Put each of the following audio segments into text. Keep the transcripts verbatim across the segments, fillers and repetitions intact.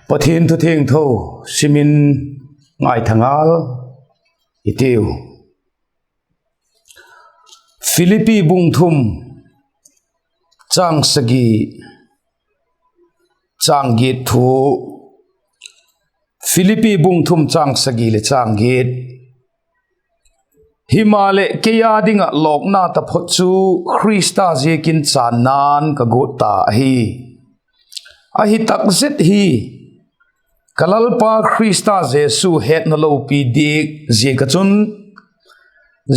Pathian thu thiangtho sim in ngaitha ngal i tiu. Philippi bung thum, châng sagi, châng giat thu. Philippi bung thum châng sagi leh châng giat. Himaleh kei â ding ah lawkna taphot chu Khrista ziakin chânna'n ka guat ta ahi. Ahi tak zet hi, ka Lalpa Khrista Jesu hetna lopi diak ziak ah chun,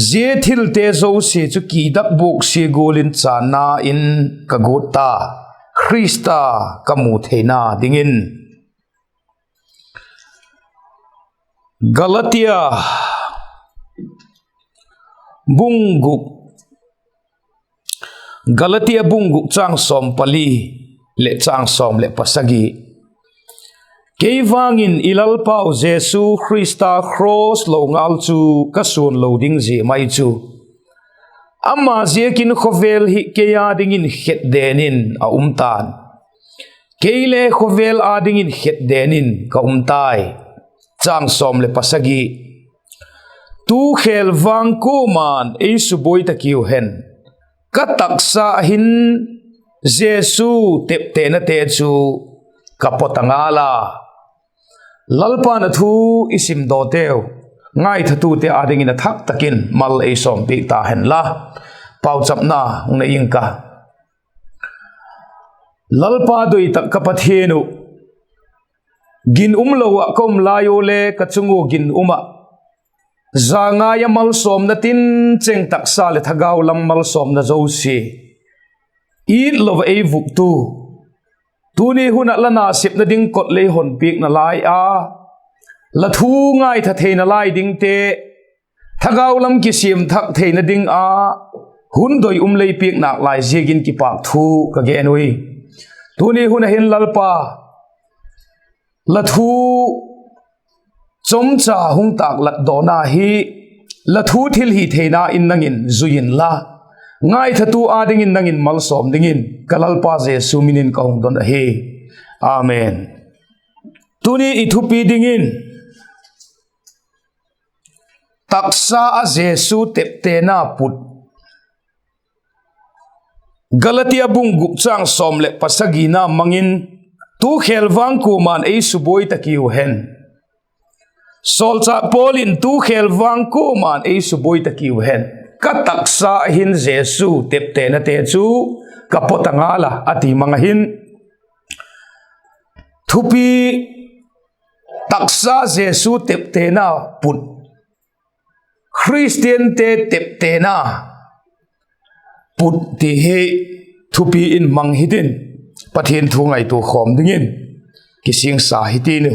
zia thilte zosia chu kidak buaksia gual in chânna in ka guat ta, Khrista ka mu theina dingin. Galatia bung guk, Galatia bung guk châng sawm pali leh châng sawm leh pasagi. Kei vang in i Lalpau Jesu Khrista cross lo ngal chu ka suan lo ding zia mai chu, ama ziakin khawvel hi kei â dingin khetden in a um ta'n, kei le khawvel â dingin khetden in ka um tai. Châng sawm leh pasagi. Tu khêl vang kuama'n ei subuai ta kiu hen, ka taksa ah hin Jesu teptenate chu ka paw ta ngal a. Lalpa'n a thu i simdawteu ngaithatute â dingin a thak tak in mal ei sawmpiak ta hen la. Pauchapna hung nei ing ka. Lalpa doi tak ka Pathian uh, ginum lo ah ka um lai ua le ka chung ua ginum ah, zangai ah malsawmna tincheng, taksa leh thagau lam malsawmna zosia, it lo ah ei vuktu, tuni hun ah la nasepna ding kot lei honpiakna lai a, la thu ngaitha theina lai dingte, thagau lam kisiam thak theina ding a hun doi um lei piak nâk lai ziakin kipâk thu ka gen ui. Tuni hun ah hin Lalpa, la thu chomcha hung tâklat dawna hi, la thu thilhitheina in nang in zui inla, ngaithatu â dingin nang in malsawm dingin ka Lalpa Jesu min in ka hung don ahi. Amen. Tuni i thupi dingin, taksa ah Jesu teptena put. Galatia bung guk châng sawm leh pasagina mang in, tu khêl vang kuama'n ei subuai ta kiu hen. Sawlchâk Paul in tu khêl vang kuama'n ei subuai ta kiu hen, ka taksa ah hin Jesu teptenate chu ka paw ta ngal a, a ti mang ah hin, thupi, taksa Jesu teptena put, Khristiante teptena put ti hi thupi in mang hitin, Pathian thu ngaitua khawm dingin kisingsa hitin.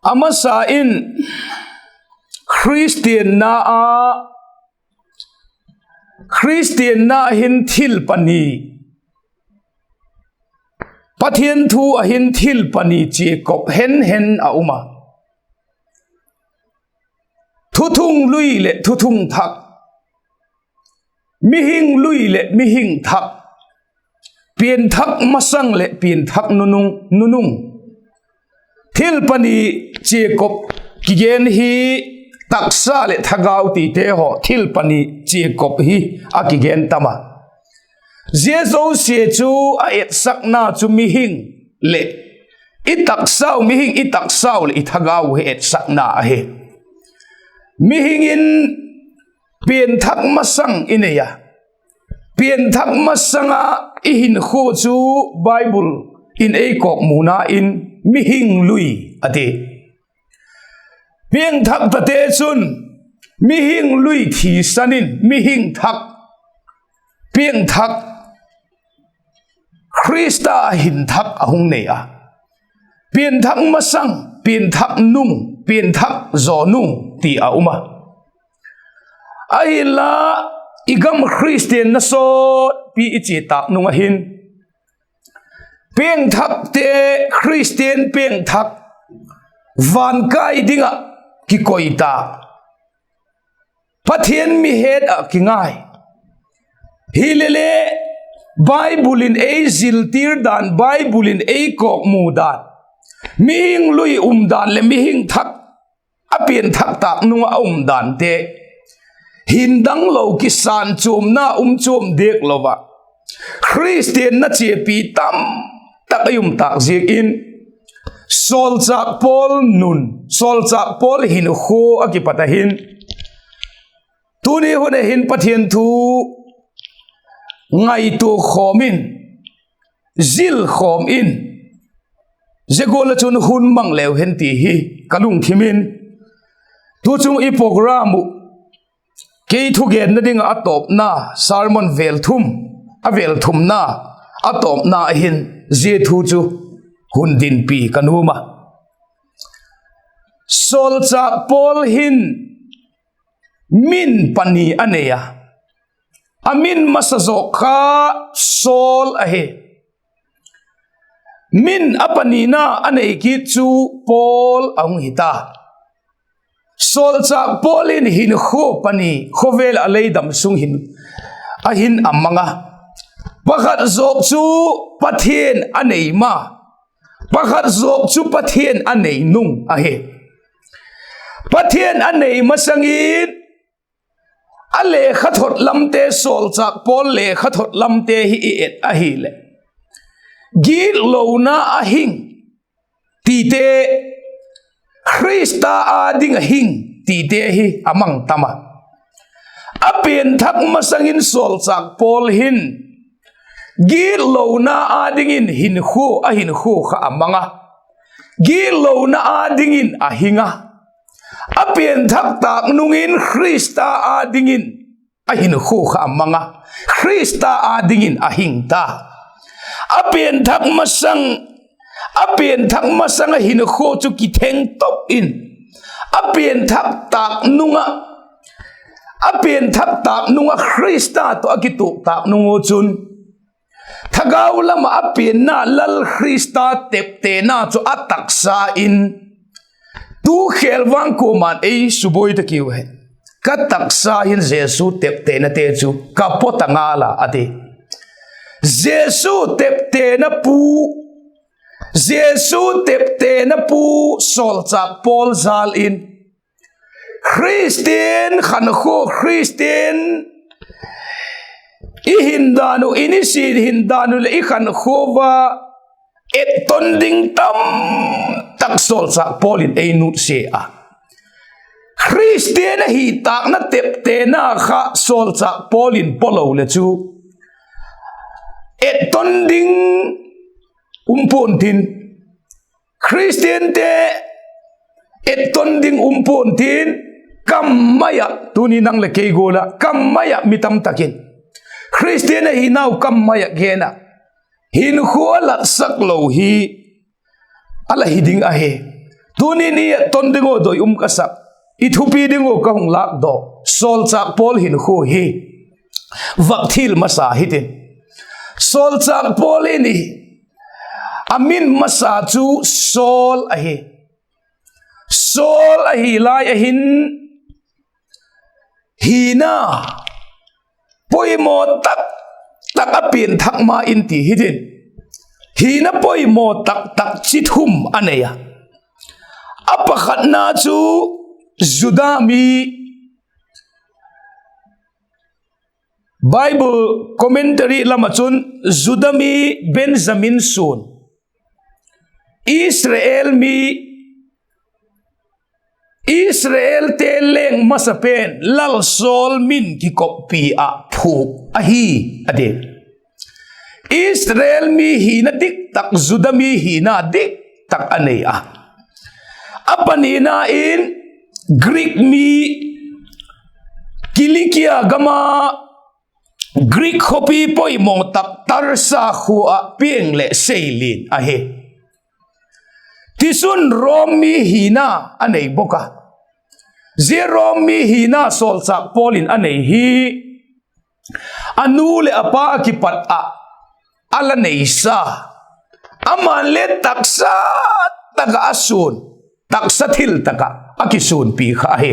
A masa in, Khristianna a, Khristianna hin thil pani, Pathian thu ah hin thil pani chiakop hen hen a um a. Thuthung lui leh thuthung thak, mihing lui leh mihing thak, pianthak masang leh pianthak nunung, nunung. Thil pani chiakop kigen hi, taksa leh thagau tite haw thil pani chiakop hi a kigen tam a. Zia zosia chu a etsakna chu mihing leh i taksau, mihing i taksau leh i thagau hi etsakna ahi. Mihing in pianthak masang i nei a, pianthak masang ah i hinkhua chu Bible in ei kawkmuna in mihing lui a ti. Piangthak tate chun mihing lui thisan in mihing thak, piangthak, Khrista hin thak a hung nei a. Pianthak masang, pianthak nung, pianthak zaw nung ti a um a. Ahinla, i gam Khristianna sawtpi i chia tâk nung ah hin, piangthakte, Khristian piangthak, van kai ding ah kikoi ta, Pathian mi het ah kingai. Hilele, Bible in ei ziltir dan, Bible in ei kawkmu dan, mihing lui um dan leh mihing thak, a pianthak tâk nung ah a um dante, hin danglo kisan chuamna um chuam diak lo ah, Khristian na chiapi tam tak ei um tâk ziakin, sawlchâk Paul nun, sawlchâk Paul hinkhua ah kipat a hin, tuni hun a hin Pathian thu ngaitua khawm in, zil khawm in, zia gual ah chun hun mang leu hen ti hi ka lungthim in, tuchung i program uh, kei thugenna ding ah a tawpna sermon vêl thum, a vêl thumna, a tawpna ahin, zia thu chu hun dinpi ka nuam a. Sawlchâk Paul hin min pani a nei a, a min masa zawk kha Saul ahi. Min a panina a nei kit chu Paul a hung hi ta. Sawlchâk Paul in hinkhua pani khawvel a lei dam sung hin, a hin a mang a. Pakhat zawk chu Pathian a nei ma, pakhat zawk chu Pathian a nei nung ahi. Pathian a nei masang in, a lekhathot lamte, sawlchâk Paul lekhathot lamte hi i et ahileh, gitlona a hing tite, Khrista â ding a hing tite hi a mang tam a. A pianthak masang in sawlchâk Paul hin gitlona â dingin hinkhua, a hinkhua kha a mang a. Gitlona â dingin a hing a. A pianthak tâk nung in Khrista â dingin a hinkhua kha a mang a. Khrista â dingin a hing ta. A pianthak masang, a pianthak masang a hinkhua chu kitheng top in, a pianthak tâk nung ah, a pianthak tâk nung ah Khrista tawh a kituak tâk nung u chun, thagau lam ah a pianna Lal Khrista teptena chu a taksa in, tu khêl vang kuama'n ei subuai ta kiu hen. Ka taksa hin Jesu teptenate chu ka paw ta ngal a, a ti. Jesu teptena pu, Jesu teptena pu sawlchâk Paul jâl in, Khristian khankhua, Khristian i hin dan uh, i nisin hin dan uh leh i khankhua ua etton ding tam tak sawlchâk Paul in ei nutsia a. Khristian ahi tâkna teptena kha sawlchâk Paul in paw lo leh chu etton ding um pua'n tin, Khristiante etton ding um pua'n tin, kam mai ah, tuni nang leh kei gual ah kam mai ah mi tam tak in Khristian ahinau kam mai ah gen ah, hinkhua a latsak lo hi a la hi ding ahi. Tuni'n i etton ding uh doi um ka sak, i thupi ding uh ka hung lâkdaw sawlchâk Paul hinkhua hi vak thil masa hitin. Sawlchâk Paul in i, a min masa chu Saul ahi. Saul ahi lai ahin, hina poimaw tak tak a pianthak ma in ti hitin, hina poimaw tak tak chi thum a nei a. A pakhatna chu Juda mi, Bible commentary lam ah chun Juda mi, Benjamin suan, Israel mi, Israelte leng masa pen Lal Saul min kikoppi ah phuak ahi, a ti. Israel mi hina dik tak, Juda mi hina dik tak a nei a. A panina in Greek mi, Kilikia gam a Greek khawpi poimaw tak Tarsa khua ah piang leh seilian ahi. Tichun Rom mi hina a nei bawk a. Zia Rom mi hina sawlchâk Paul in a nei hi a nu leh a pa a kipat ah a la neisa, ama'n le taksa tak ah a suan, taksa thil tak ah a kisuanpi kha ahi.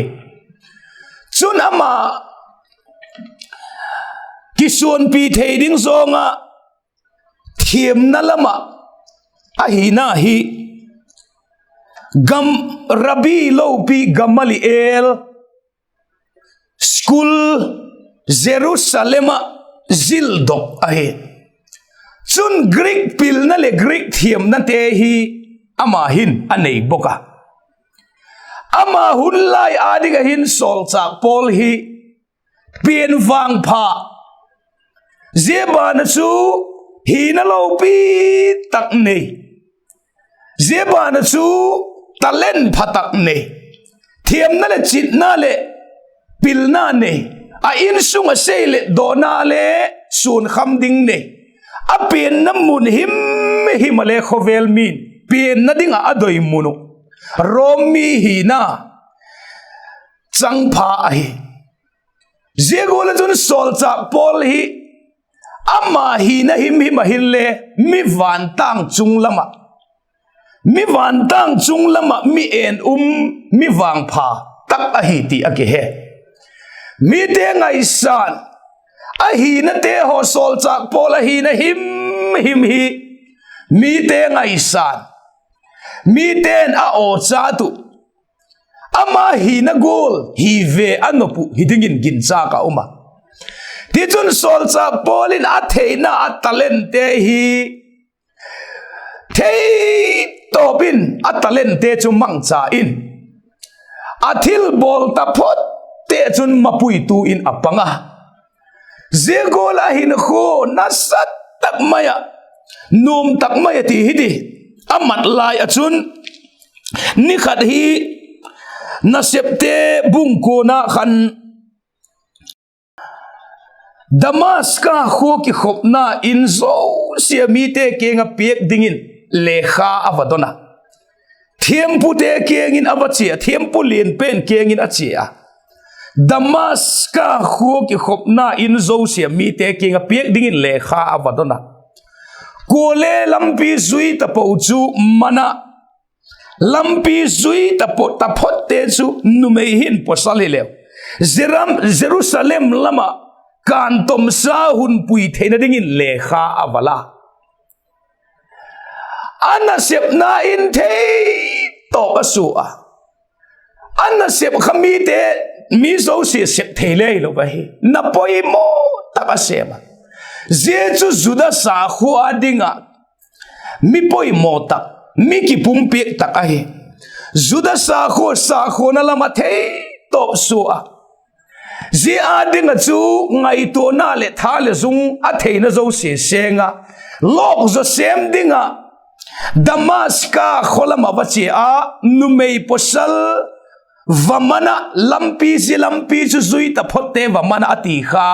Chun ama kisuanpi thei ding zawng ah thiamna lam ah ahina hi, Gam, Rabbi lopi Gamaliel school Jerusalem ah zildok ahi. Chun Greek pilna leh Greek thiamnate hi ama hin a nei bawk a. Ama hun lai â ding ah hin sawlchâk Paul hi pian vangpha, zia ban ah chu hina lopi tak nei, zia ban ah chu talent pha tak nei, thiamna leh chitna leh pilna nei, a insung ah sei leh dawna le suan kham ding nei, a pianna mun him him ah le khawvel mi'n pianna ding ah a doi mun uh, Rom mi hina changpha ahi. Zia gual ah chun sawlchâk Paul hi ama hina him him ah hinle mi vantâng chung lam ah, mi vantâng chung lam ah mi en um, mi vangpha tak ahi ti a kihe. Mite ngaisan, a hinate haw, sawlchâk Paul a hina him him hi mite ngaisan, mite'n a awchat uh, ama hina gual hi ve a nop uh hi dingin ginchâk a um a. Tichun sawlchâk Paul in a theina, a talentte hi theitawp in a talentte chu mangcha in, a thilbawl taphotte chun mapuitu in a pang a. Zia gual ah hinkhua nasa tak mai ah, nuam tak mai ah ti hi ti, a mat lai ah chun ni khat hi Nasepte bung kuana khan Damaska khua kikhopna in zosia mite kiang ah piak dingin lekha a va don a. Thiampute kiang in a va chia, thiampu lian pen kiang in a chia a. Damaska khua kikhopna in zosia mite kiang ah piak dingin lekha a va don a. Kuale lampi zui tapo chu man a, lampi zui tapo, taphotte chu numei hin pawsal hileu, Jeram-, Jerusalem lam ah kântomsa hun pui theina dingin lekha a va la. A nasepna in theitawp a sua a. A nasep kha mite, mi zosia sep thei le hilo ahi. Na poimaw tak a sêm a. Zia chu Juda sakhua â ding ah mi poimaw tak, mi kipumpiak tak ahi. Juda sakhua, sakhuana lam ah theitawp sua a. Zia â ding ah chu ngaituana leh tha leh zung a theina zosia seng a, lawk zaw sêm ding ah Damaska khaw lam ah va chia a, numei pawsal va man a, lampi, zia lampi chu zui taphotte va man a, a ti kha.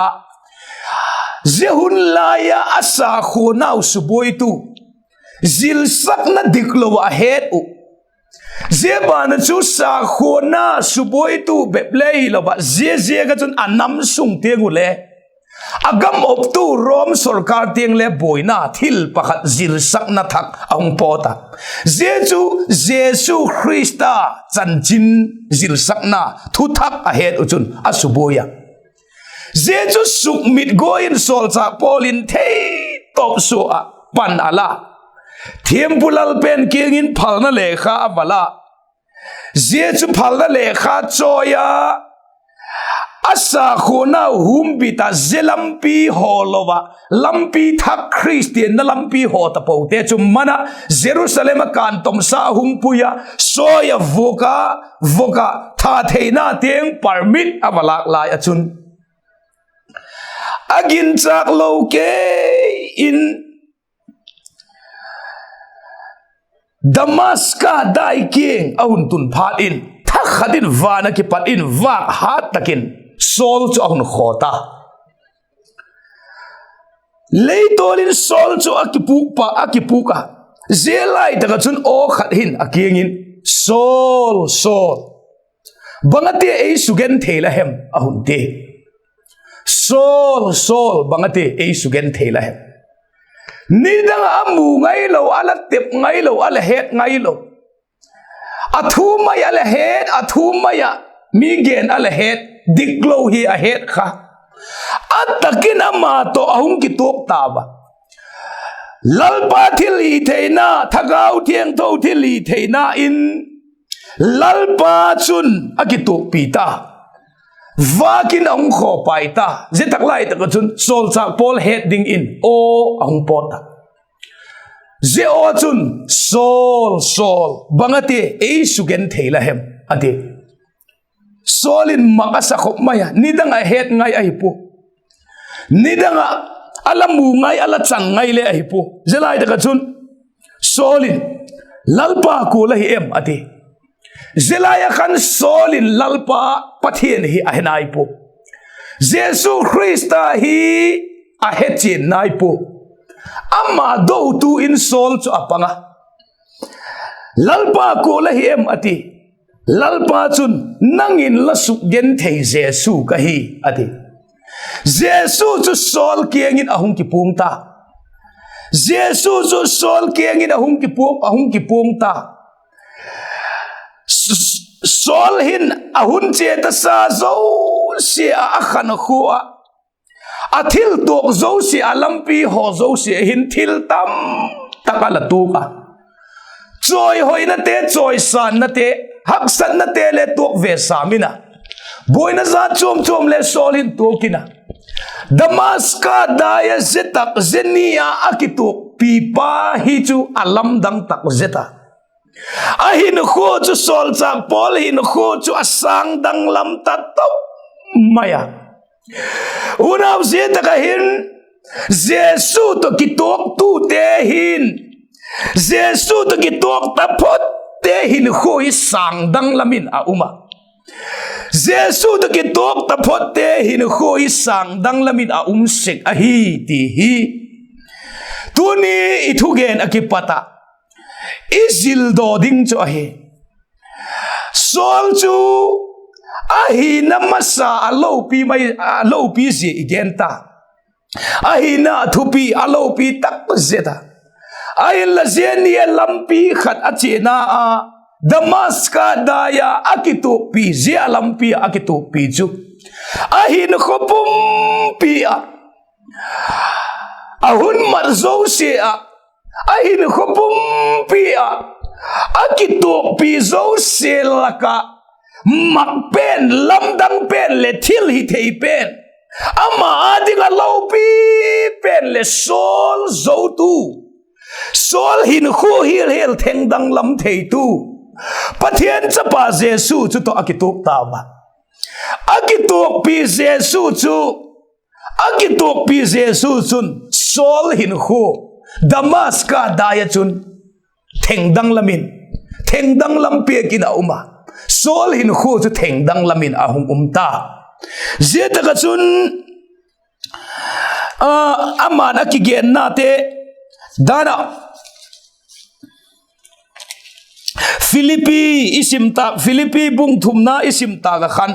Zia hun lai ah a sakhuanau subuaitu, zilsakna diklo ah a het uh, zia ban ah chu sakhuana subuaitu bep le hilo ah, zia ziak ah chun a nam sung tiang uh le, a gam optu Rom sorkar tiang le buaina thil pakhat zilsakna thak a hung pawt a. Zia chu Jesu Khrista chanchin zilsakna thuthak a het uh chun a subuai a. Zia chu sukmit guai in sawlchâk Paul in theitawp sua ah pan a la. Thiampu lal pen kiang in phalna lekha a va la. Zia chu phalna lekha chawi a, a sakhuanau humbit ah, zia lampi haw lo ah, lampi thak, Khristianna lampi haw tapote chu man ah, Jerusalem ah kântomsa hung pui a, sawi a vuak a, vuak ah, tha theina tiang permit a va lâk lai ah chun, a ginchâk lo kei in Damaska dai kiang a hun tun phat in, thakhat in van ah kipat in vâk hât tak in Saul chu a hun khawt a. Leitawl in Saul chu a kipûk pa, a kipûk a. Zia lai tak ah chun aw khat hin a kiang in, Saul, Saul, bang a tia ei sugenthei la hem? a hun ti. Saul, Saul, bang a tia ei sugenthei la hem? Nidang ah a mu ngailo, a la tep ngailo, a la het ngailo, a thu mai a la het, a thu mai ah mi gen a la het diklo hi a het kha. A tak in ama tawh a hung kituak tau a. Lalpa thilhitheina, Thagau Thiangtho thilhitheina in Lalpa chun a kituakpi ta. Vâk in a hung khawpai ta. Zia tak lai tak ah chun sawlchâk Paul het dingin aw a hung pawt a. Zia aw chun, Saul, Saul, bang a ti, ei sugenthei la hem? a ti. Saul in mak a sa khop mai a, nidang ah het ngai ahi pua. Nidang ah a la mu ngai, a la chan ngai le ahi pua. Zia lai tak ah chun Saul in, Lalpa kua la hi em? a ti. Zia lai ah khan Saul in Lalpa Pathian hi a he nai pua. Jesu Khrista hi a hechian nai pua. Ama dotu in Saul chu a pang a. Lalpa kua la hi em? a ti. Lalpa chun, Nang in la sukgenthei Jesu ka hi, a ti. Jesu chu Saul kiang in a hung kipuang ta. Jesu chu Saul kiang in a hung kipuang, a hung kipuang ta. Saul hin a hun chia tasa zosia ah, a khankhua ah, a thil tuak zosia, a lampi haw zosia hin thil tam tak a la tuak a. Chawihoinate, chawisânnate, haksatnate le tuak ve sâm in a, buaina jat chuam chuam le Saul hin tuak in a, Damaska dai ah zia tak, zia ni a a kituakpipa hi chu a lamdang tak zet a. A hinkhua chu, sawlchâk Paul hinkhua chu a sângdanglam ta tawp mai a. Unau, zia tak ah hin Jesu tawh kituaktute hin, Jesu tawh kituak taphotte hinkhua hi sângdanglam in a um a. Jesu tawh kituak taphotte hinkhua hi sângdanglam in a um sek ahi ti hi tuni i thugen ah kipat ah i zildaw ding chu ahi. Saul chu a hina masa a lopi mai, a lopi zia i gen ta. A hina thupi a lopi tak zet a. Ahinla zia ni a lampi khat a chiana a, Damaska dai a a kituakpi, zia lampi ah a kituakpi chu a hinkhua pumpi ah, a hun mat zosia ah, a hinkhua pumpi ah a kituakpi zosia lak ah mak pen, lamdang pen leh thil hithei pen, ama â ding ah lopi pen leh Saul zotu, Saul hinkhua hial hial thengdanglam theitu Pathian chapa Jesu chu tawh a kituak tau a. A kituakpi Jesu chu, a kituakpi Jesu chun Saul hinkhua Damaska dai ah chun thengdanglam in, thengdanglam piak in a um a. Saul hinkhua chu thengdanglam in a hung um ta. Zia tak ah chun, a, ama'n a kigennate dan ah, Philippi i sim tâk, Philippi bung thumna i sim tâk ah khan,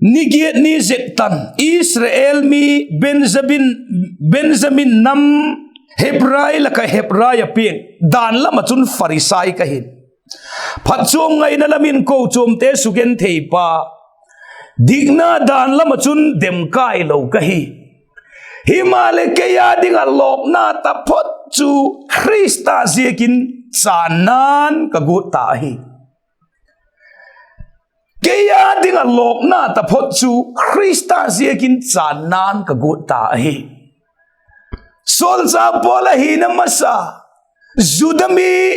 ni giat ni zek tan Israel mi, Benjamin, Benjamin nam, Hebrai lak ah Hebrai a piang, dan lam ah chun Pharisai ka hin, phatchuam ngaina lam in kochuamte sugentheipa, dikna dan lam ah chun demkailo ka hi. Himaleh kei â ding ah lawkna taphot chu Khrista ziakin chânna'n ka guat ta ahi. Kei â ding ah lawkna taphot chu Khrista ziakin chânna'n ka guat ta ahi. Sawlchâk Paul a hina masa, Juda mi,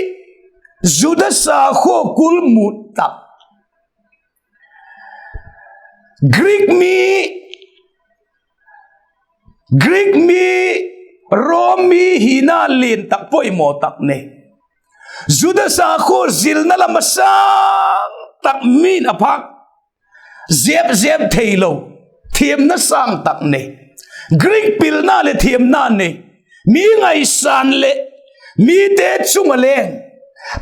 Juda sakhua kulmut tak, Greek mi, Greek mi, Rom mi hina lian tak, poimaw tak nei, Juda sakhua zilna lam a sâng tak, mi'n a phâk zep zep theilo, thiamna sâng tak nei, Greek pilna leh thiamna nei, mi ngaisâng leh mite chung ah leng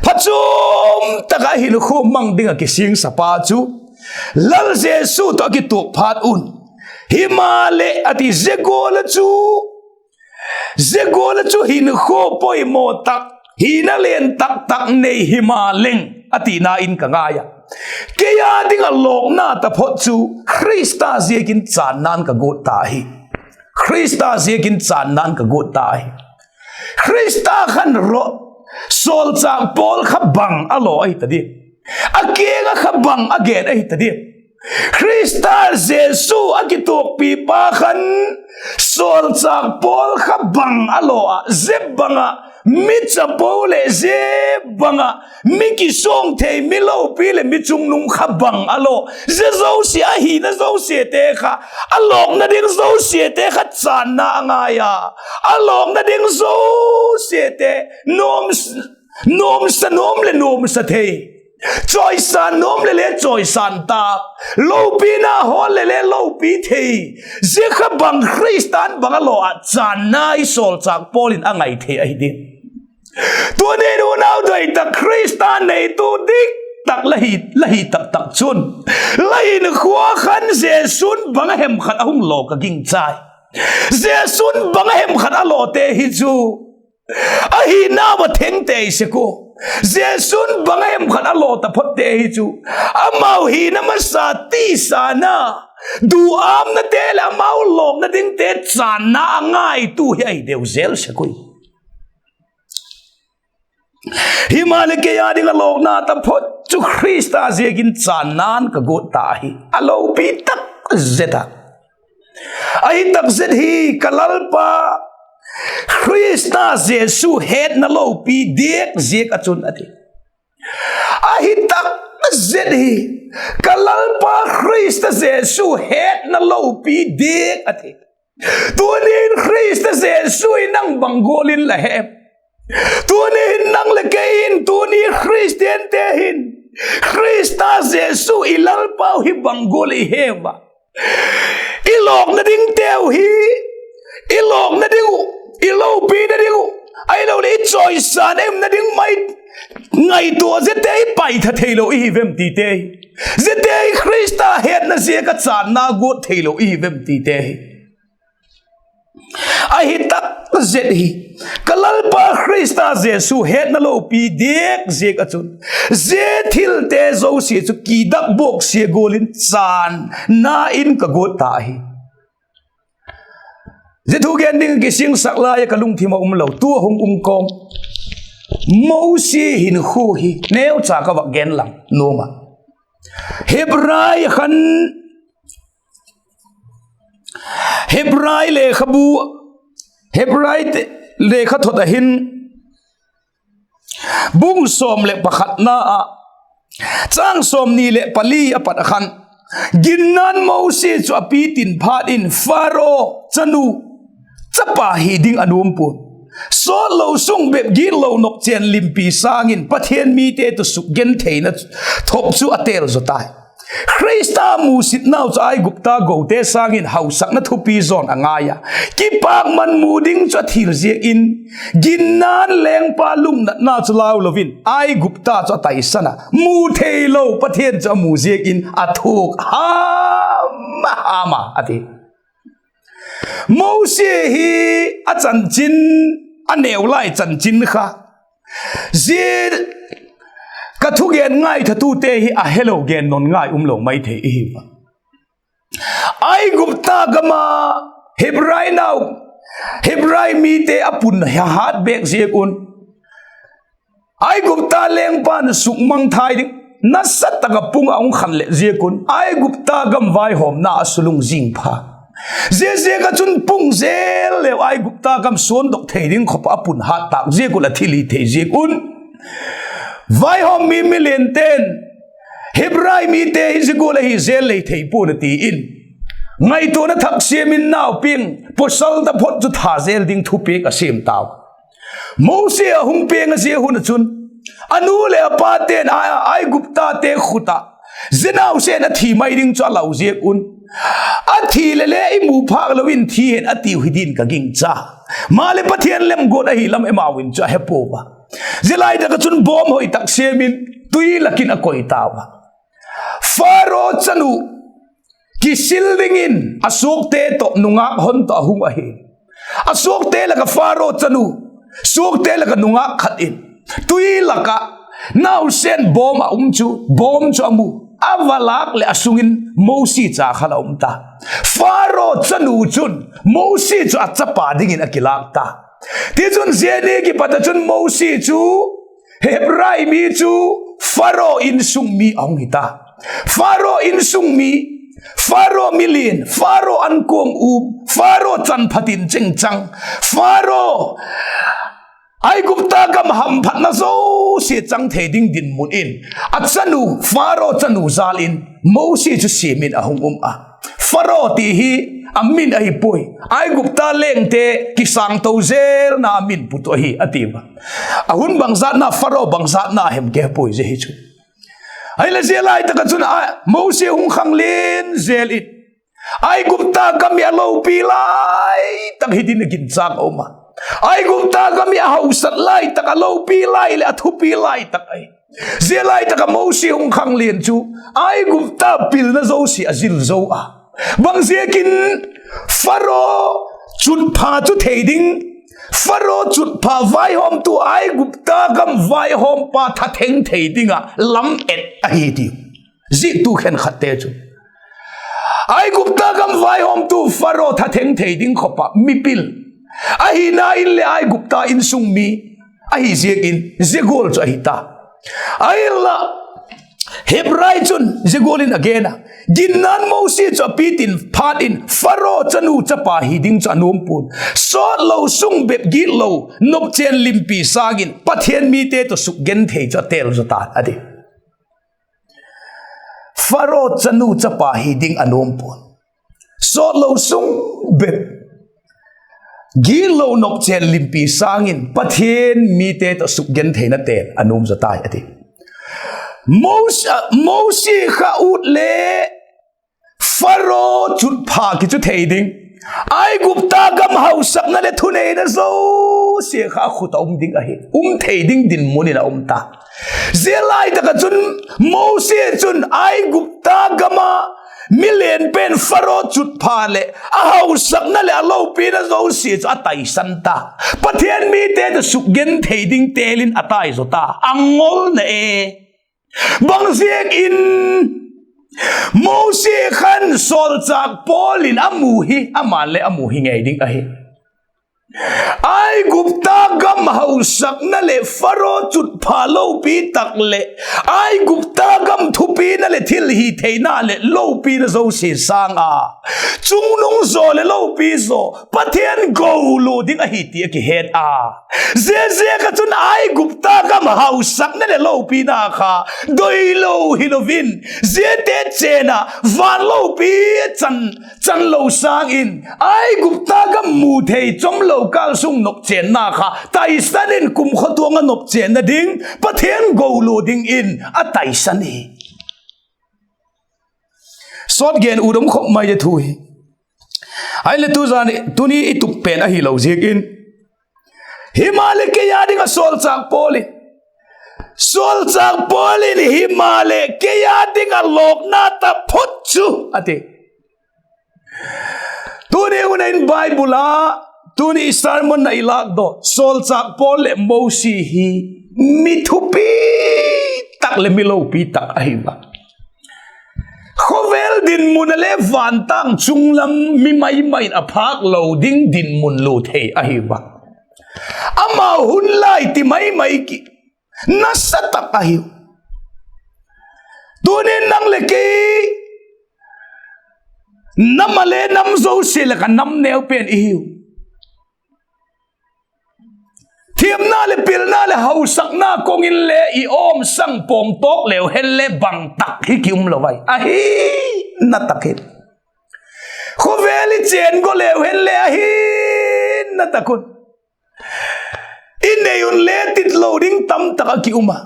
phatchuam tak ah hinkhua mang ding ah kisingsapa chu Lal Jesu tawh a kituak phat un, himaleh a ti, zia gual ah chu, zia gual ah chu hinkhua poimaw tak, hina lian tak tak nei himaleng a tina in ka ngai a, kei â ding ah lawkna taphot chu Khrista ziakin chânna'n ka guat ta ahi. Khrista ziakin chânna'n ka guat ta ahi. Khrista khan ro, sawlchâk Paul kha bang a law ahi ta diam? A kiang ah kha bang a gen ahi ta diam? Khrista Jesu a kituakpipa khan sawlchâk Paul kha bang a law ah, zia bang ah mi chapo leh zia bang ah mi kisuang thei, mi lopi leh mi chungnung kha bang a law, zia zosia, a hina zosiate kha, a lawkna ding zosiate kha chânna a ngai a, a lawkna ding zosiate, nuam, nuamsa nuam leh nuamsa thei, chawisâng nuam leh le chawisâng ta, lopina hawl leh le lopi thei, zia kha bang Khrista'n bang a law ah chânna i sawlchâk Paul in a ngai thei ahi diam? Tuni'n unau doi tak, Khrista neitu dik tak la hi, la hi tak tak chun, la hinkhua khan Jesu'n bang a hem khat a hung law ka gingchai. Jesu'n bang a hem khat a lawte hi chu a hinau a theng tei sek ua. Jesu'n bang a hem khat a law taphotte hi chu amau hina masa, tisana, duâmnate leh amau lawkna dingte chânna a ngaitu hi ahi deu zel sek ui. Himaleh kei â ding a lawkna taphot chu Khrista ziakin chânna'n ka guat ta ahi, a lopi tak zet a. Ahi tak zet hi, ka Lalpa Khrista Jesu hetna lopi diak ziak ah chun a ti. Ahi tak zet hi, ka Lalpa Khrista Jesu hetna lopi diak a ti. Tuni'n Khrista Jesu hi nang bang gual in la hem? Tuni hin nang leh kei hin, tuni Khristiante hin, Khrista Jesu i Lalpau hi bang gual i hem a? I lawkna dingteu hi, i lawkna ding uh, i lopina ding uh, ahiloleh i chawisâng emna ding mai ngaitua ziate i paitha theilo i hi vem tite hi. Ziate hi Khrista hetna ziak ah chânna guat theilo i hi vem tite hi. Ahi tak zet hi, ka Lalpa Khrista Jesu hetna lopi diak ziak ah chun, zia thilte zosia chu kidak buaksia gual in chânna in ka guat ta ahi. Zia thugen ding kisingsak lai ah ka lungthim ah um lo, tu a hung um kawm Mosi hinkhua hi neucha ka vak gen lang nuam a. Hebrai khan, Hebrai lekhabu, Hebrai te, lekhathot ah hin, bung sawm leh pakhatna ah, châng sawmni leh pali a pat ah khan, ginna'n Mosi chu a pitin phat in Pharaoh chanu chapa hi ding a nuam pua'n, sawtlo sung bep, gitlo nop chên limpi sâng in Pathian mite tawh sukgentheina thop chu a têl zaw tai. Khrista musitnau chu Aigupta gote sâng in hausakna thupi zaw'n a ngai a, kipâkman mu ding chu a thil ziak in, ginna'n lengpa lungnatna chu lau lo in Aigupta chu a taisan a, mu theilo Pathian chu a mu ziak in a thuak ham ham a, a ti. Mosi hi a chanchin, a neu lai chanchin kha, zia ka thugen ngaithatute hi a helo gen nawn ngai um lo mai thei i hi a. Aigupta gam a Hebrai nau, Hebrai mite a pun hat bêk ziak un, Aigupta lengpa'n sukmangthai ding nasa tak ah pung a hung khan leh ziak un Aigupta gam vaihawmna a sulung zing pha. Ziaziak ah chun pung zel leu Aigupta gam suandok thei ding khop ah a pun hat tâk ziak un, a thil hi thei ziak un, vaihawm mi miliante'n, Hebrai mite hi zia gual ahi zel lei thei pua'n a ti in, ngaituana thak siam in nau piang, pawsal taphot chu tha zel ding thupiak a siam tau. Mosi a hung piang a zia hun ah chun, a nu leh a pate'n Aiguptate khut ah zia nausen a thi mai ding chu a lau ziak un, a thi leh le i mu phâk lo in thi hen a tiu hi din ka gingcha. Maleh Pathian lemguat ahi lam amau in chu a he pua a. Zia lai tak ah chun bawm hoi tak siam in tui lak in a koi tau a. Pharaoh chanu kisil dingin a suakte tawh nungâk hon tawh a hung ahi. A suakte lak ah Pharaoh chanu, suakte lak ah nungâk khat in tui lak ah nausen bawm a um chu, bawm chu a mu. a va lâk leh a sung in Mosi cha kha la um ta. Pharaoh chanu chun Mosi chu a chapa dingin a kilâk ta. Tichun zia ni kipat ah chun Mosi chu Hebrai mi chu Pharaoh insung mi a hung hi ta. Pharaoh insung mi, Pharaoh milian, Pharaoh ankuang um, Pharaoh chanphat in chengchang, Pharaoh Aigupta gam hamphatna zosia chang thei ding dinmun in a chanu, Pharaoh chanu jâl in Mosi chu siam in a hung um a. Pharaoh ti hi a min ahi puai, Aigupta lengte kisângto zelna a min put uh ahi a ti ua. A hun bangzatna, Pharaoh bangzatna hem ke puai zia hi chu. Ahileh zia lai tak ah chun Mosi hung khanglen zel in, Aigupta gam hi a lopi lai tak hi dingin a ginchâk a um a. Aigupta gam hi a hausat lai tak, a lopi lai leh a thupi lai tak ahi. Zia lai tak ah Mosi hung khanglen chu Aigupta pilna zosia a zil zo a. Bangziakin? Pharaoh chutpha chu thei ding, Pharaoh chutpha vaihawmtu Aigupta gam vaihawmpa thatheng thei ding ah lam et ahi ti. Ziaktu khenkhatte chu Aigupta gam vaihawmtu Pharaoh thatheng thei ding khop ah mipil ahina inleh Aigupta insung mi ahi ziakin zia gual chu ahi ta. Ahinla Hebrai chun zia gual in a gen a, ginna'n Mosi chu a pitin phat in Pharaoh chanu chapa hi ding chu a nuam pua'n, sawtlo sung bep gitlo nopchên limpi sâng in Pathian mite tawh sukgenthei chu a têl zaw ta'n a ti. Pharaoh chanu chapa hi ding a nuam pua'n, sawtlo sung bep gitlo nopchên limpi sâng in Pathian mite tawh sukgentheina têl a nuam zaw tai a ti. Mos-, Mosi kha ut le Pharaoh chutpha kichu thei ding, Aigupta gam hausakna leh thuneina zosia kha a khut ah um ding ahi, um thei ding dinmun in a um ta. Zia lai tak ah chun Mosi chun Aigupta gam ah milen pen Pharaoh chutpha leh a hausakna leh a lopina zosia chu a taisan ta. Pathian mite tawh sukgenthei ding têl in a tai zaw ta, a ngolna e. Bangziak in? Mosi khan sawlchâk Paul in a mu hi, ama'n le a mu hi ngei ding ahi. Aigupta gam hausakna leh Pharaoh chutpha lopi tak leh Aigupta gam thupina leh thilhitheina leh lopina zosia sâng a chungnung zaw leh lopi zaw Pathian golua ding ahi ti a kihet a. Ziaziak ah chun Aigupta gam hausakna leh lopina kha doilo hilo in, ziate chên ah van lopi chan, chan lo sâng in Aigupta gam mu thei chawm lo kâl sung nopchênna kha taisan in kumkhawtuang ah nopchênna ding, Pathian golua dingin a taisan hi. Sawt gen ut um khop mai e thu hi. Ahileh tuzan, tuni i tup pen ahilo ziak in, himaleh kei â ding ah sawlchâk Paul in, sawlchâk Paul in himaleh kei â ding ah lawkna taphot chu a ti. Tuni hun ah in Bible ah, tuni i sermon ah i lâkdaw sawlchâk Paul leh Mosi hi mi thupi tak leh mi lopi tak ahi a. Khawvel dinmun ah le vantâng chung lam mi mai mai in a phâk lo ding dinmun lua thei ahi a. Amau hun lai ti mai mai ki nasa tak ahiu. Tunin nang leh kei nam ah le nam zosia lak ah nam neu pen i hiu. Thiamna leh pilna leh hausakna kawng in le i awmsang pawngtawk leu hen le bang tak hi ki um lo ai ahi, na tak hi. Khawvel i chên go leu hen le ahi, na tak un. I nei un le tit lo ding tam tak a ki um a.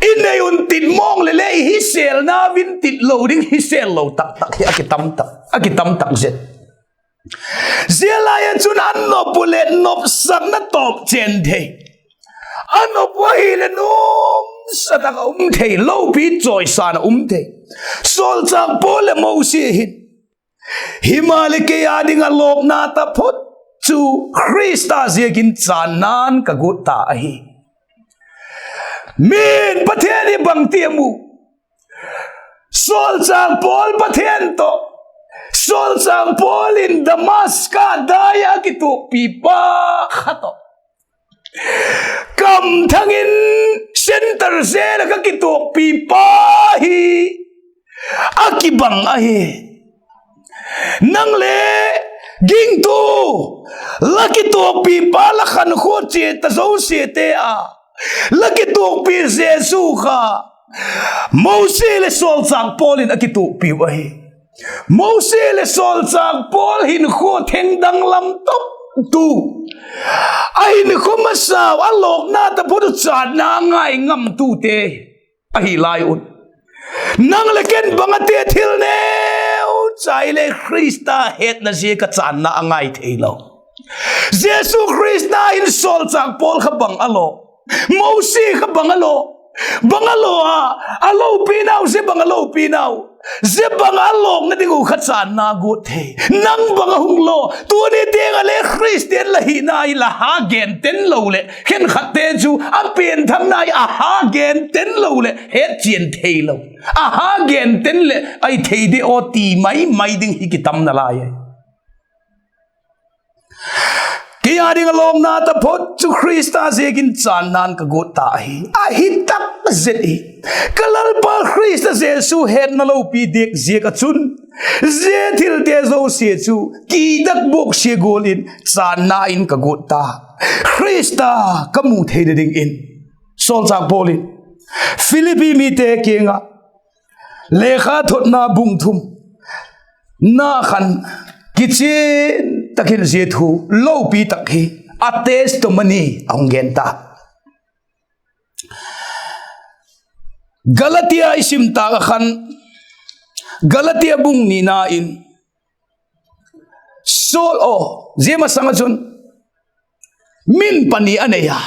I nei un tit mawng leh le i hisêlna un tit lo ding hisêl lo tak tak hi a ki tam tak, a ki tam tak zet. Zia lai ah chun a nop uh leh nopsakna tawp chên thei, a nop uh ahileh nuamsa tak a um thei, lopi chawisan a um thei. Sawlchâk Paul leh Mosi hin, himaleh kei â ding ah lawkna taphot chu Khrista ziakin chânna'n ka guat ta ahi. Min Pathian hi bangti a mu? Sawlchâk Paul Pathian tawh, Sawlchâk Paul in Damaska dai ah a kituakpipa kha tawh, kamthang in centre zel ah ka kituakpipa hi a kibang ahi. Nang le gingtu, la kituakpipa, la khankhua chia ta zosiate a la kituakpi Jesu kha Mosi leh Sawlchâk Paul in a kituakpiu ahi. Mosi leh Sawlchâk Paul hinkhua thengdang lam tawh tu, a hinkhua masau a lawkna taphot uh chânna ngai ngamtute ahi lai un, nang leh ken bang a ti a, thil neu chai le Khrista hetna ziak a chânna a ngai theilo. Jesu Khrista in Sawlchâk Paul kha bang a law, Mosi kha bang a law, bang a law a, a lopinau, zia bang a lopinau, zia bang a lawkna ding uh kha chânna guat thei. Nang bang a hung law, tuni tiang ah le Khristian la hina hi la ha gen ten lo leh, khenkhatte chu a pianthakna hi a ha gen ten lo leh hetchian theilo, a ha gen ten leh ai thei di aw ti mai mai ding hi kitam nalai ahi. Kei â ding a lawkna taphot chu Khrista ziakin chânna'n ka guat ta ahi. Ahi tak zet hi. Ka Lalpa Khrista Jesu hetna lopi diak ziak ah chun, zia thilte zosia chu kidak buaksia gual in chânna in ka guat ta. Khrista ka mu theina dingin. Sawlchâk Paul in Philippi mite kiang ah lekhathotna bung thum na khan kichian tak in zia thu lopi tak hi, a testimony a hung gen ta. Galatia i sim tâk ah khan, Galatia bung nina in, Saul aw, zia masang ah chun min pani a nei a,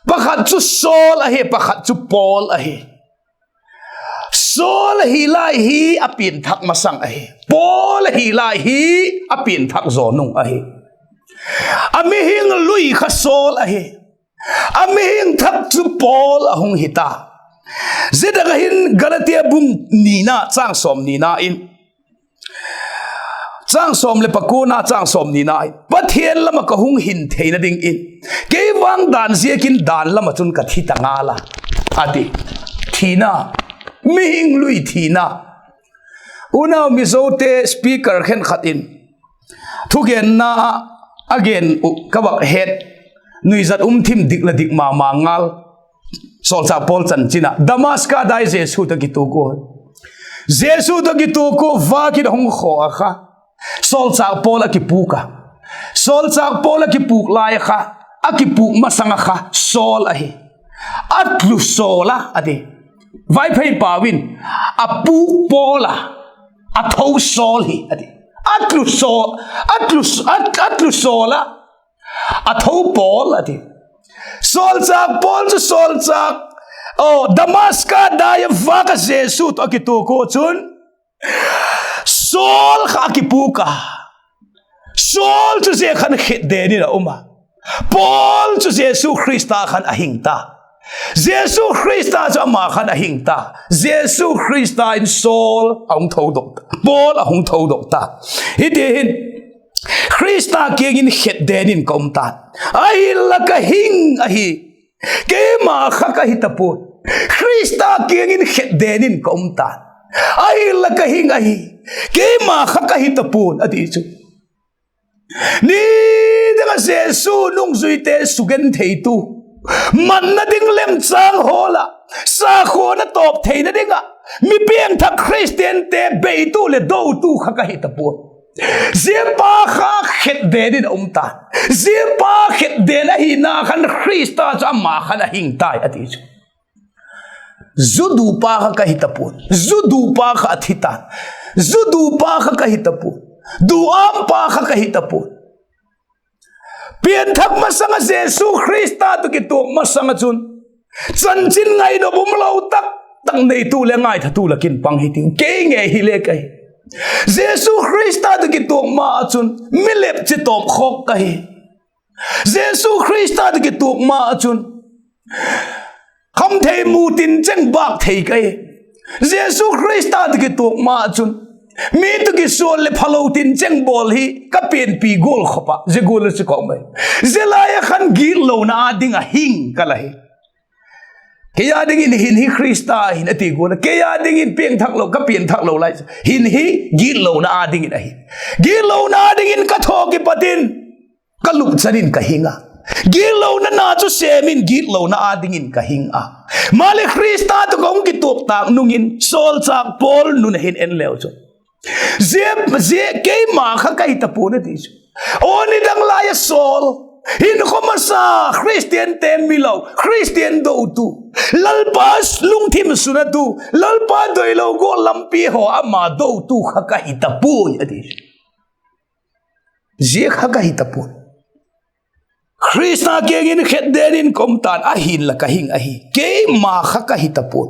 pakhat chu Saul ahi, pakhat chu Paul ahi. Saul ahi lai hi a pianthak masang ahi. Paul ahi lai hi a pianthak zaw nung ahi. A mihing lui kha Saul ahi. A mihing thak chu Paul a hung hi ta. Zia tak ah hin Galatia bung nina châng sawm nina in, châng sawm leh pakuana, châng sawm nina in, Pathian lam ah ka hung hin theina dingin, kei vang dan ziakin dan lam ah chun ka thi ta ngal a, a ti. Thina, mihing lui thina. Unau, Mizote speaker khenkhat in thugenna ah a gen uh ka vak het, nuizat um thim dik la dik ma ma ngal. Sawlchâk Paul chanchin ah, Damaska dai Jesu tawh kituak ua, Jesu tawh kituak ua vâk in a hung khaw a kha, sawlchâk Paul a kipûk a. Sawlchâk Paul a kipûk lai a kha, a kipûk masang a kha Saul ahi. A tlu Saul a, a ti. Vaiphei pau in, a pûk Paul a, a tho Saul hi, a ti. A tlu Saul, a tlu, a, a tlu Saul a, a tho Paul, a ti. Sawlchâk Paul chu sawlchâk, aw, Damaska dai a vâk a Jesu tawh a kituak ua chun, Saul kha a kipûk a. Saul chu zia khan khetden in a um a. Paul chu Jesu Khrista khan a hing ta. Jesu Khrista chu ama khan a hing ta. Jesu Khrista in Saul a hung thodok, Paul a hung thodok ta. Hiti hin, Khrista kiang in khetden in ka um ta'n. Ahinla ka hing ahi. Keima kha ka hi ta pua'n. Khrista kiang in khetden in ka um ta'n. Ahinla ka hing ahi. Keima kha ka hi ta pua'n, a ti chu. Nidang ah Jesu nungzuite sugentheitu, manna ding lemchâng hawl ah, sakhuana tawp theina ding ah, mi piangthak Khristiante beitu leh dotu kha ka hi ta pua'n. Zia pa kha khetden in a um ta'n. Zia pa khetden ahina khan Khrista chu ama khan a hing tai, a ti chu. Zudupa kha ka hi ta pua'n. Zudupa kha a thi ta'n. Zudupa kha ka hi ta pua'n. Duâmpa kha ka hi ta pua'n. Pianthak masang ah Jesu Khrista tawh kituak masang ah chun, chanchin ngaidam umlo tak tak neitu leh ngaithatu lak in pang hitiu, kei ngei hile ka hi. Jesu Khrista tawh kituak ma ah chun mi lepchi tawp khawk ka hi. Jesu Khrista tawh kituak ma ah chun khamthei mu tin cheng bâk thei ka hi. Jesu Khrista tawh kituak ma chun, mi tawh kisuan leh phalo tin cheng bawl hi ka pianpi gual khop ah zia gual a chu ka um ai. Zia lai ah khan gitlona â ding ah hing ka la hi. Kei â dingin hin hi Khrista hin a ti gual a, kei â dingin piangthak lo, ka pianthak lo lai chu hin hi gitlona â dingin ahi. Gitlona â dingin ka tho kipat in ka lupchan in ka hing a, gitlona na chu sêm in gitlona â dingin ka hing a. Maleh Khrista tawh ka hung kituak tâk nung in sawlchâk Paul nun a hin en leu chu, zia, zia keima kha ka hi ta pua'n a ti chu. Aw, nidang lai ah sawl, hinkhua masa, Khristiante milo, Khristian dotu, Lalpa lungthim sunatu, Lalpa doilo gual lampi haw ama dotu kha ka hi ta puai a ti. Zia kha ka hi ta pua'n. Khrista kiang in khetden in ka um ta'n, ahinla ka hing ahi. Keima kha ka hi ta pua'n.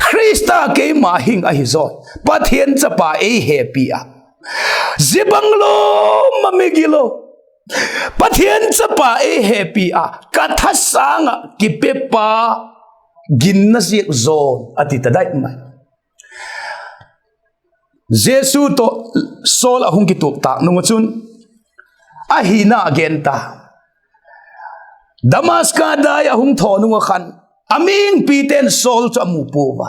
Khrista keima hing ahi zaw, Pathian chapa ei hepi a, zia bang lo ma mi gilo, Pathian chapa ei hepi a, ka thasâng ah kipepa ginna ziak zaw a ti ta dai mai. Jesu tawh Saul a hung kituak tâk nung ah chun, a hina a gen ta. Damaska dai a hung thaw nung ah khan, a mihingpite'n Saul chu a mu puau a.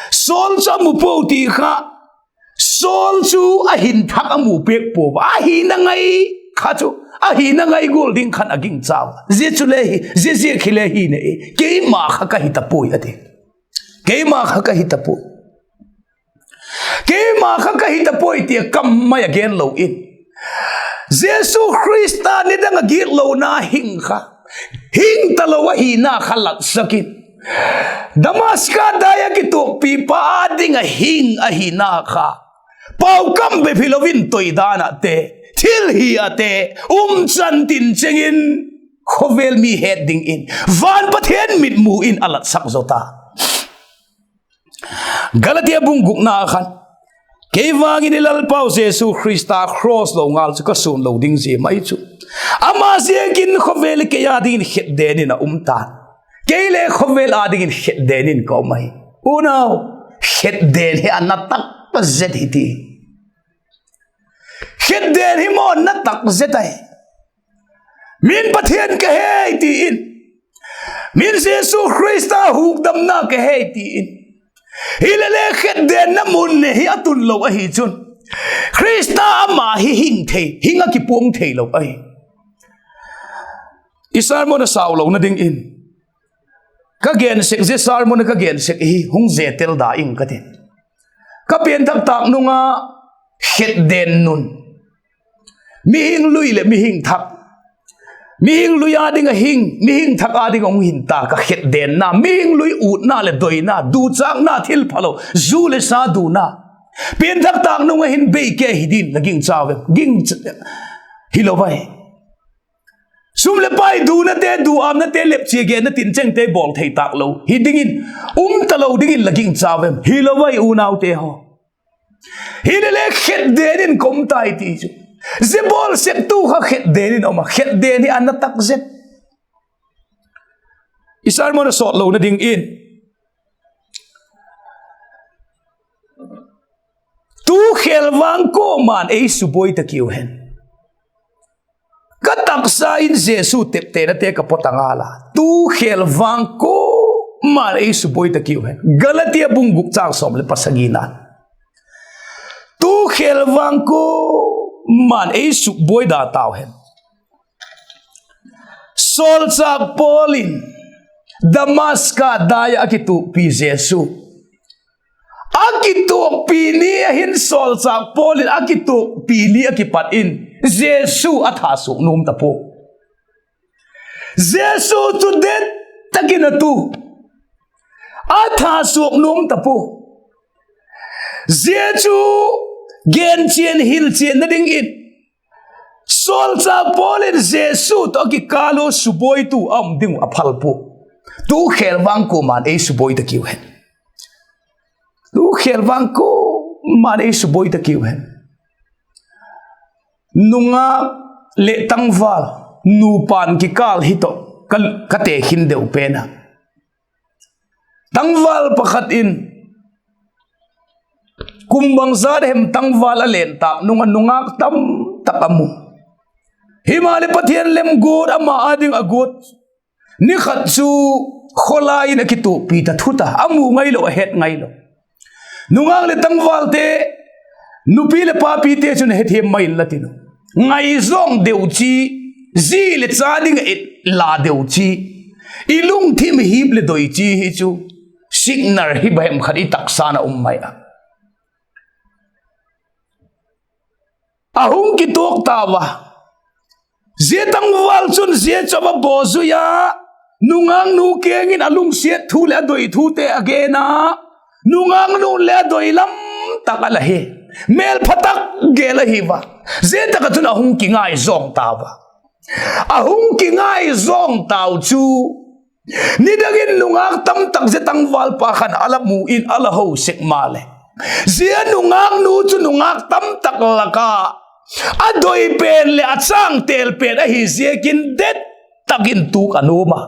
Saul chu a mu puau ti kha, Saul chu a hin thak a mu piak puau a. A hina ngai kha chu, a hina ngai gual ding khan a gingcha a. Zia chule hi, zia ziak hile hi ne, keima kha ka hi ta puai a ti. Keima kha ka hi ta puai. Keima kha ka hi ta puai ti a kam mai a gen lo in, Jesu Khrista nidang ah gitlona hing kha, hing talo ahina kha latsak in, Damaska dai ah kituakpipa â ding ah hing ahina kha, pau kam bep hilo in toidan ah te, thil hi ah te, umchan tin cheng in, khawvel mi het dingin van Pathian mitmu in a latsak zaw ta. Galatia bung gukna khan, kei vang in i Lalpau Jesu Khrista cross lo ngal chu ka suan lo ding zia mai chu, ama ziakin khawvel ah kei â dingin khetden in a um ta'n. Kei le khawvel â dingin khetden in ka um ahi. Unau, khetden hi a na tak zet hi ti. Khetden hi maw na tak zet ahi. Min Pathian ka hei ti in, min Jesu Khrista hukdamna ka hei ti in, hilele khetdenna mun ne hi a tun lo ahi chun, Khrista ama hi hing thei, hing ah kipuang theilo ahi. I sermon a sau lona dingin, ka gen sek, zia sermon a ka gen sek hi hung zetel da ing ka tin. Ka pianthak tâk nung a khetden nun, mihing lui leh mihing thak, mihing lui â ding a hing, mihing thak â ding a hung hin ta ka khetdenna, mihing lui utna leh doina, duchâkna, thil phalo, zu leh sa duna, pianthak tâk nung a hin bei kei hi din la gingcha vem? Ging, hilo vai. Sum leh pai dunate, duâmnate, lepchia genna tin chengte bawl thei tâk lo hi dingin, um talo dingin la gingcha vem? Hilo vai unaute haw. Hilele khetden in ka um tai ti chu, zia bawl sektu kha khetden in a um a, khetden hi a na tak zet. I sermon a sawt lona dingin, tu khêl vang kuama'n ei subuai ta kiu hen. Ka taksa in Jesu teptenate ka pawt a ngal a, tu khêl vang kuama'n ei subuai ta kiu hen. Galatia bung guk châng sawm leh pasagina, tu khêl vang kuama'n ei subuai da tau hen. Sawlchâk Paul in Damaska dai ah a kituakpi Jesu, a kituakpi ni a hin sawlchâk Paul in a kituakpi ni a kipat in Jesu a thasuak nuam ta pua. Jesu chu det tak in a tu, a thasuak nuam ta pua. Zia chu genchian hilchianna dingin, sawlchâk Paul in Jesu tawh a kikâl ua subuaitu a um ding uh a phal pua. Tu khêl vang kuama'n ei subuai ta kiu hen. Tu khêl vang kuama'n ei subuai ta kiu hen. Nungâk leh tangval, nupa'n kikâl hi tawh ka, ka tekhin deu pen a. Tangval pakhat in kum bangzat hem tangval a len tâk nung ah nungâk tamtak a mu. Himaleh Pathian lem guat ama â ding a guat ni khat chu khawlai in a kituakpi ta thut a, a mu ngailo, a het ngailo. Nungâk leh tangvalte, nupi leh papite chun hethiam mai inla tin, ngaizawng deu chi, zi leh cha ding ah et la deu chi, i lungthim hip leh doi chi hi chu signal hi bang hem khat i taksa'n a um mai a. A hung kituak tau a. Zia tangval chun zia chu a va bawl zui a, nungâknu kiang in a lungsiat thu leh a doi thute a gen a, nungâknu'n le a doi lam tak a la hi, mêlpha tak gel ahi a. Zia tak ah chun a hung kingaizawng tau a. A hung kingaizawng tau chu, nidang in nungâk tamtak zia tangvalpa khan a la mu in a la ho sek maleh, zia nungâknu chu nungâk tamtak lak ah a doi pen leh a chângtêl pen ahi ziakin det tak in tuk a nuam a.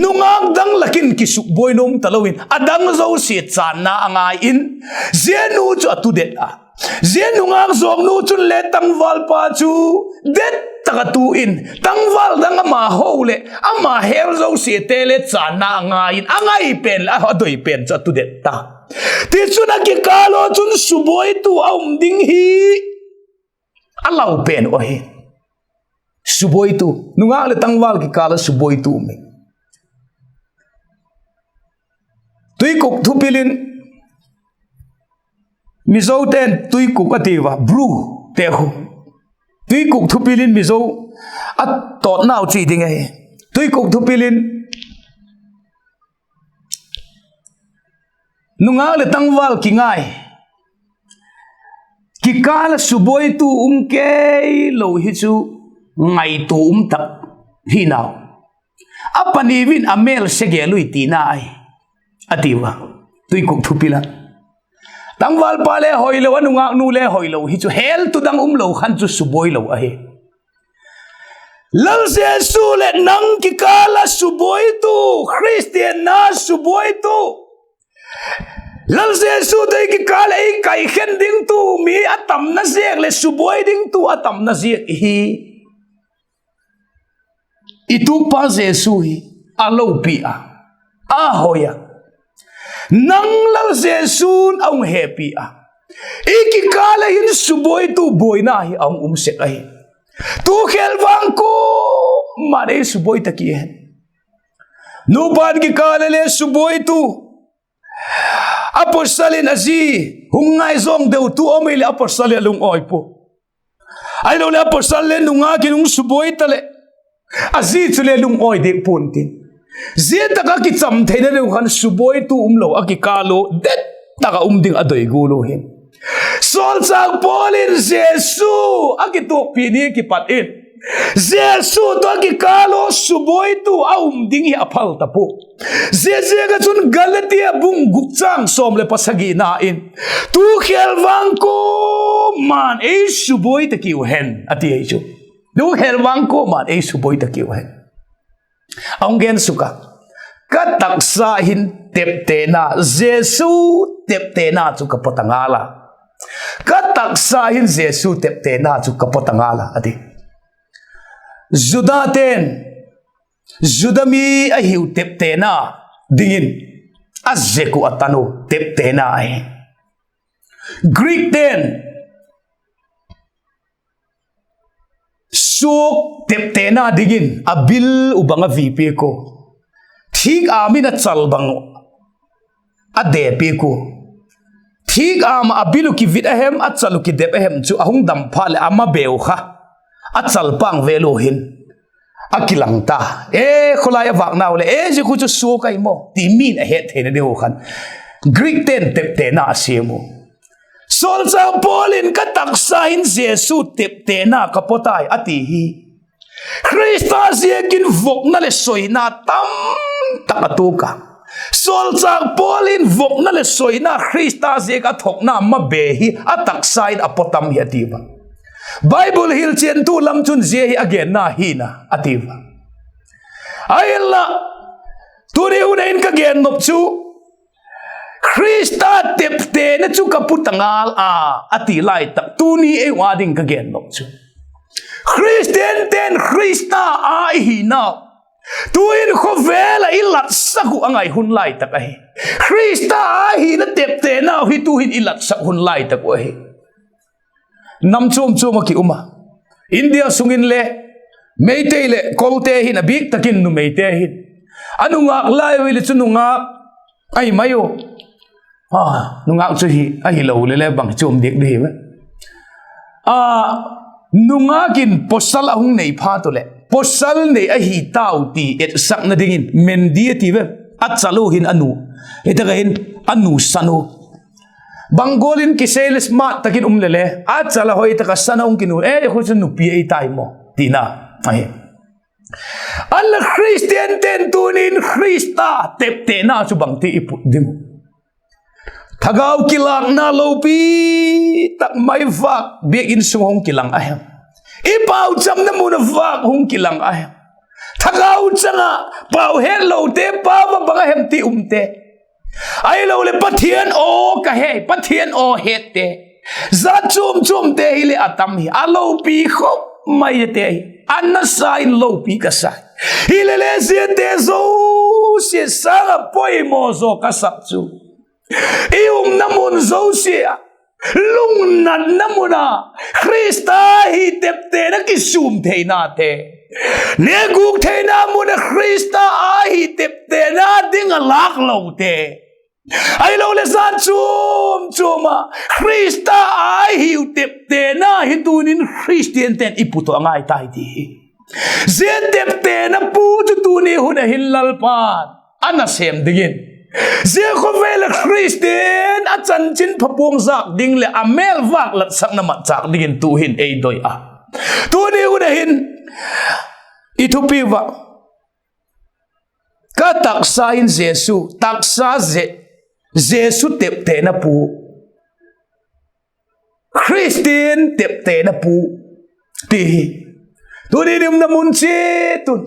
Nungâk dang lak in kisukbuai nuam talo in a dang zosia chânna a ngai in, zia nu chu a tudet a. Zia nungâk zawknu chun le tangvalpa chu det tak a tu in, tangval dang ama ho leh ama hel zosiate le chânna a ngai in, a ngai pen leh a doi pen chu a tudet ta. Tichun a kikâl ah chun subuaitu a um ding hi a lau pen uh ahi. Subuaitu, nungâk leh tangval kikâl ah subuaitu um hi. Tuikuk thupil in, Mizote'n tuikuk a tiu a, bru te khu. Tuikuk thupil in Mizo a tawtnau chi ding ahi. Tuikuk thupil in nungâk leh tangval kingai, kikâl ah subuaitu um kei lo hi chu ngaitua um tak hinau. A pani in a mêl se gel ui tina ahi, a tiu a. Tuikuk thupil ah tangvalpa le hoilo, a nungâknu le hoilo hi chu hel tu dang umlo khan chu subuai lo ahi. Lal Jesu leh nang kikâl ah subuaitu, Khristianna subuaitu, Lal Jesu tawh i kikâl ah ei kaikhen dingtu mi a tamna ziak leh subuai dingtu a tamna ziak hi i tukpa Jesu hi a lopi a, a hoi a. Nang Lal Jesu'n a hung hepi a, i kikâl ah hin subuaitu buaina hi a hung um sek ahi. Tu khêl vang kuama'n ei subuai ta ki hen. Nupa'n kikâl ah le subuaitu, apostle in a zi hung ngaizawng deu tu um hileh apostle in a lungawi pua. Ahiloleh apostle le nungâk in hung subuai taleh a zi chule lungawi diak pua'n tin, zia tak ah kicham theina ding khan subuaitu umlo a kikâl ua det tak ah um ding a doi gual u hi. Sawlchâk Paul in Jesu a kituakpi ni kipat in Jesu tawh a kikâl ua subuaitu a um ding hi a phal ta pua. Ziaziak ah chun Galatia bung guk châng sawm leh pasagina in, tu khêl vang kuama'n ei subuai ta kiu hen, a ti ahi chu. Tu khêl vang kuama'n ei subuai ta kiu hen. A hung gen suk a, ka taksa hin teptena, Jesu teptena chu ka pawt a ngal a. Ka taksa hin Jesu teptena chu ka pawt a ngal a, a ti. Judate'n Juda mi ahiu teptena dingin a zek uh a tan u teptena ahi. Greekte'n suak teptena dingin a bil uh bang a vi piak ua, thîk â min a chal bang uh a de piak ua. Thîk â ma a bil uh kivit a hem, a chal uh kidep a hem chu a hung dam phat leh a mabeu kha a chal pang vel ua hin a kilang ta. E, khawlai a vâknau leh, e, zia khu chu suak ahi maw ti mi'n a het theina ding uh khan Greekte'n teptena a siam u. Sawlchâk Paul in ka taksa hin Jesu teptena ka pawt ai a ti hi Khrista ziakin vokna leh soina tamtak a tuak a. Sawlchâk Paul in vokna leh soina Khrista ziak a thuakna mabe hi a taksa in a pawt tam hi a ti a. Bible hilchiantu lam chun zia hi a genna hina a ti a. Ahinla, tuni hun ah in ka gen nop chu Khrista teptena chu ka put a ngal a, a ti lai tak tuni ei ua ding ka gen nop chu, Khristiante'n Khrista â i hinau, tu'in khawvel ah i latsak uh a ngai hun lai tak ahi. Khrista â hina teptenau hi tu'hin i latsak hun lai tak uh ahi. Nam chuam chuam ah ki um a, India sung in le Meitei leh Kolte hin, a bîk tak in numeite hin, a nungâk lai uh hile chu nungâk ahi mai u. Nungâk chu hi ahilo le le bang chuam diak di hi ve. A, nungâk in pawsal a hung nei phat uleh pawsal nei ahi tau ti etsakna dingin mendi a ti ve. A chal u hin a nu, hi tak ah hin a nu san u. Bang gual in kisei le smart tak in um le le, a chal a hoi tak ah san a hung kinu, e, khu chu nupi ei tai maw tina ahi. Ahinla Khristiante'n tuni'n Khrista teptena chu bangti i put ding uh? Thagau kilâkna lopi tak mai vâk biakin sung hung kilang a hem? I pauchamna mun ah vâk hung kilang a hem? Thagau chang ah pau hetlote pau ah bang a hem ti umte, ahiloleh Pathian aw ka he, Pathian aw hette, zat chuam chuamte hileh a tam hi, a lopi khop mai ate hi, a nasa in lopi ka sa. Hile le ziate zosia sâng ah poimaw zaw ka sak chu, i umna mun zosia ah, lungnatna mun ah Khrista hi teptena kisûm theinate, nêkgûk theina mun ah Khrista â hi teptena ding ah lâklote, ahiloleh zat chuam chuam ah Khrista â hiu teptena hi tuni'n Khristiante'n i put uh a ngai tai ti hi. Zia teptena pu chu tuni hun ah hin Lalpa'n a nasêm dingin, zia khawvel ah Khristian a chanchinpha puangzâk ding leh a mêl vâk latsakna matchâk dingin tu'hin ei doi a. Tuni hun ah hin i thupi ua, ka taksa in Jesu, taksa Jesu teptena pu, Khristian teptena pu ti hi. Tuni i umna mun chiat un,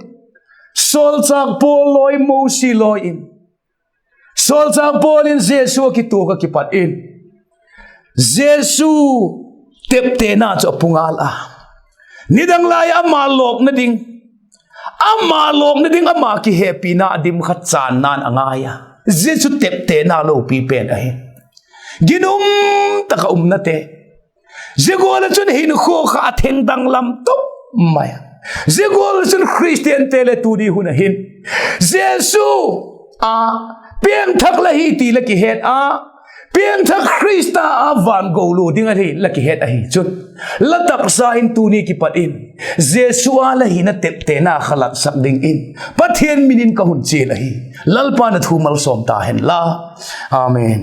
sawlchâk Paul lawi, Mosi lawi in, sawlchâk Paul in Jesu a kituak ah kipat in Jesu teptena chu a pu ngal a. Nidang lai ama lawkna ding, ama lawkna ding, ama kihepina a dim kha chânna'n a ngai a. Zia chu teptena lopi pen ahi. Ginum tak ah umnate, zia gual ah chun hinkhua kha a thengdang lam tup mai a. Zia gual ah chun Khristiante le tuni hun ah hin Jesu â piangthak la hi ti la kihet a, piangthak Khrista â van go lua ding ahi la kihet ahi chun, la taksa in tuni kipat in Jesu â la hina teptena kha latsak dingin Pathian min in ka hun chial ahi. Lalpa'n a thu malsawm ta hen la. Amen.